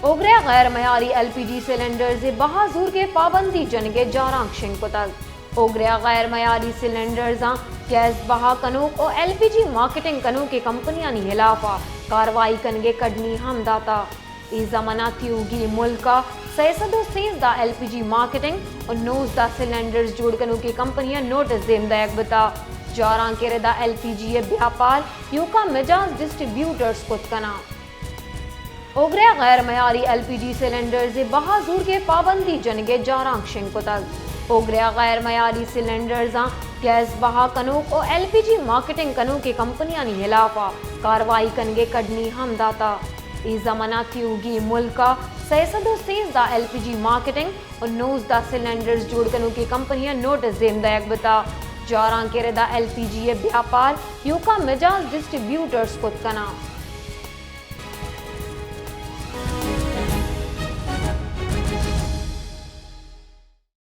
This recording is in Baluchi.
اوگرہ ءَ غیر معیاری ایل پی جی سلنڈرز ءِ بہا زورگ ءِ پابندی جنگ ءِ جارانک شنگ کتگ۔ اوگرہ ءَ غیر معیاری سلنڈرزاں گیس بہا کنوک ءُ ایل پی جی مارکیٹنگ کنوکیں کمپنیانی ہلاف ءَ کاروائی کنگ ءِ کڈنی ہم داتگ۔ اے زمن ءَ تیوگیں ملک ءَ سئے سد ءُ سیزدہ ایل پی جی مارکیٹنگ ءُ نوزدہ سلنڈرز جوڑ کنوکیں کمپنیاں نوٹس دیم دئیگ بوتگ۔ جارانک ءِ ردا ایل پی جی ءِ بیاپار ایوکا مجاز ڈسٹری بیوٹرز کت کناں۔ اوگرہ ءَ غیر معیاری ایل پی جی سلنڈرز ءِ بہا زورگ ءِ پابندی جنگ ءِ جارانک شنگ کتگ۔ اوگرہ ءَ غیر معیاری سلنڈرزاں گیس بہا کنوک ءُ ایل پی جی مارکیٹنگ کنوکیں کمپنیانی ہلاف ءَ کاروائی کنگ ءِ کڈنی ہم داتگ۔ اے زمن ءَ تیوگیں ملک ءَ سئے سد ءُ سیزدہ ایل پی جی مارکیٹنگ ءُ نوزدہ سلنڈرز جوڑ کنوکیں کمپنیاں نوٹس دیم دئیگ بوتگ۔ جارانک ءِ ردا ایل پی جی ءِ بیاپار ایوکا مجاز ڈسٹری بیوٹرز کت کناں۔